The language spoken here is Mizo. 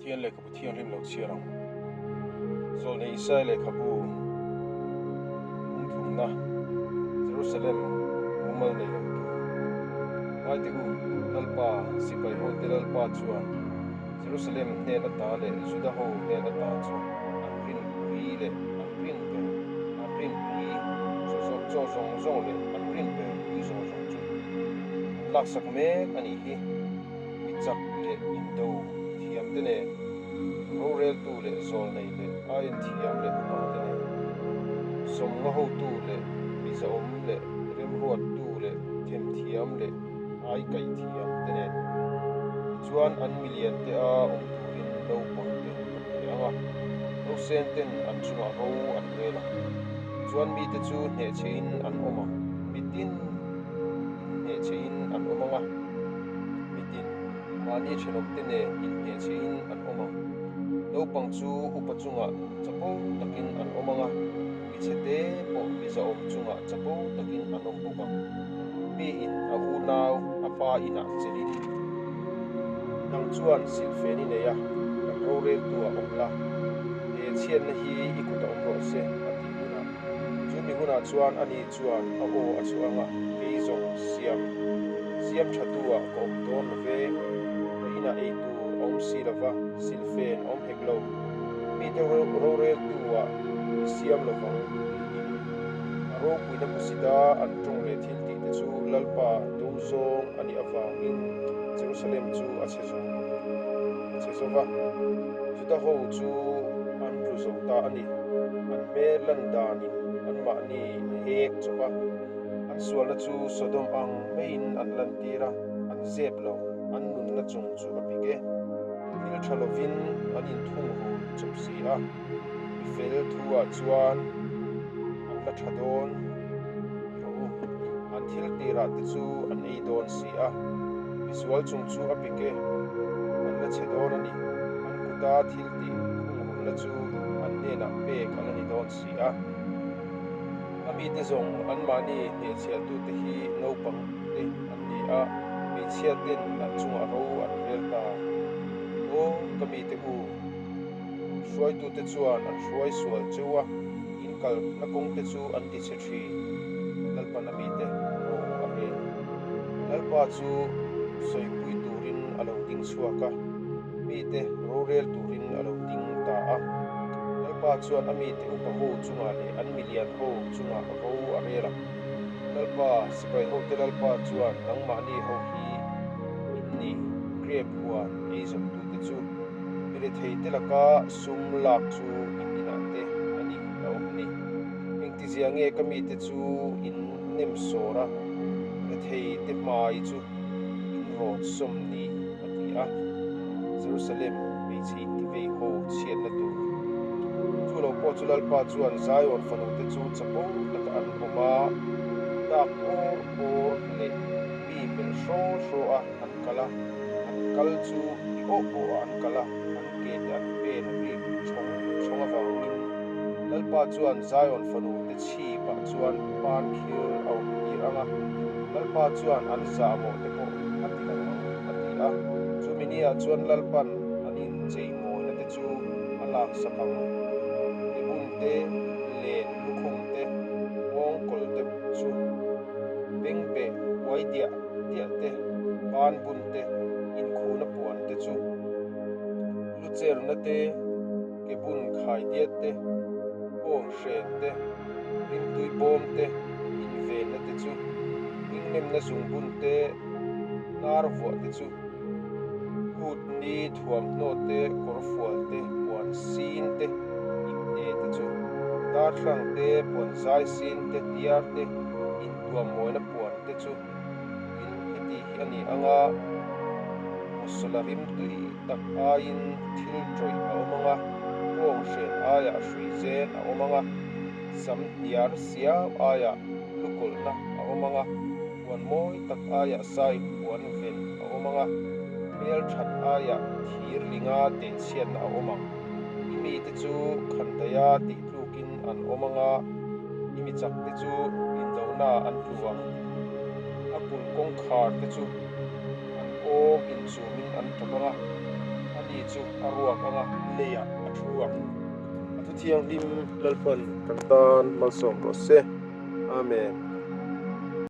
Pathian lehkhabu thianghlim lo chhiar ang. Zawlnei Isaia lehkhabu hungthumna Jerusalem mumal nei lo tur. Ngaite u, Lalpa, sipai hote Lalpa chuan Jerusalem hnen ata leh Juda ho hnen ata chu an rinpui leh an rin ber, an rinpui chaw zawng zawng leh an rin ber pui zawng zawng chu an laksak mek a nih hi. Mi chak leh indo thiam te nen, roreltu leh zawlnei leh aien thiam leh upa te nen, sawmnga hotu leh mizaawm leh remruattu leh themthiam leh aikaih thiam te nen, tichuan an milian te a awm turin naupang te ka pe ang a, nausen ten an chungah ro an rel ang. Tichuan mite chu hnehchhehin an awm ang, mitin inhnehchhehin an awm ang a. Mitin, mahni thenawmte nen inhnehchhehin an awm ang. Naupang chu upa chungah chapo takin an awm ang a, michhe te pawh mizaawm chungah chapo takin an awm bawk ang. Miin a unau, a pa inah chelhin, Nang chuan silhfen i nei a, kan roreltu-ah awm la, he chhiatna hi i kutah awm rawh se, a tih hunah. Chu mi hunah chuan ani chuan a aw a chhuah ang a, kei zawng siam siam tha tu ah ka awm dawn lo ve, ka inah ei tur a awm si lo va, silfen a awm hek lo, mite rorel tu ah i siam lo vang tiin a ropuina hmusita an tawng leh thil tih te chu Lalpa do zawng a nih avangin Jerusalem chu a chhe zo a chhe zo va, Juda ho chu an tlu zo ta a ni. An hmel lan danin anmahni a hek chawp a, an sualna chu Sodom ang maiin an lantir a, an zep lo, an nunna chung chu a pik e. Thil tha lovin an inthungrul chawp si a, mi fel thu-ah chuan an la tha dawn ti rawh u. An thil tirah te chu an ei dawn si a, misual chung chu a pik e, an la chhe dawn a ni. An kuta thil tih thungrulna chu an hnenah pek a la ni dawn si a. A mite zawng anmahni hnehchhiahtute hi naupang te an ni a, hmeichhia ten an chungah ro an rel ta. Aw ka mite u, hruaitute chuan an hruai sual cheu a, in kalna kawngte chu an ti chhe thin, Lalpan a mite ro a rel. Lalpa chu sawipui turin a lo ding chhuak a. Mite rorel turin a lo ding ta a. Lalpa chuan a mite upa ho chungah leh an milian ho chungah ro a rel ang. Lalpa, sipai hote Lalpa chuan nangmahni ho hi in ni, grape huan ei zawmtute chu mi retheite laka sum lak chu in inah te a ni a awm ni. Engtizia nge ka mite chu in nem sawr a, retheite hmai chu in rawn sawm ni? a ti a, Jerusalem hmeichhe intivei ho chhiatna tur. Chu lo pawh chu Lalpa chuan Zion fanute chu chapo taka an awm a, dak awr awr leh mi melh hraw hraw a an kal a, an kal chu ti awh awh a an kal a, an ke te an pen rik chhawng chhawng avangin Lalpa chuan Zion fanute chhipah chuan pan khir a awm tir ang a, Lalpa chuan an zahmawh te pawh a ti lo ang, a ti a. Chumi niah chuan Lalpan an incheimawina te chu a laksak ang. Tibun te, len lukhum te, nghawngkawl te chu, bengbeh uai diah diah te, banbun te, inkhuna puan te chu, lucherna te, ke bun khai diat te, kawng hren te, rimtui bawm te, invenna te chu, hmingnemna zungbun te, hnar vuah te chu, kut ni thuamhnaw te, kawrfual te, puan sin te, ipte te chu, darthlang te, puan zai sin te, tiar te, intuammawina puan te chu, tin heti hi a ni ang a, Mawsawla rimtui tak aiin thil tawih a awm ang a, kawng hren aiah hrui zen a awm ang a, sam hniar siau aiah lukawlhna a awm ang a, puan mawi tak aiah sai puan ven a awm ang a, hmel that aiah thir linga tehchhiatna a awm ang. I mite chu khandaia tih tlukin an awm ang a, i mi chakte chu indonaah an tlu ang. A kulh kawngkhar te chu an awm inchumin an tap ang a. Ni chu a ruak ang a. Leiah a thu ang. A thu thianghlim Lalpan kan tan malsawm rawh se. Amen.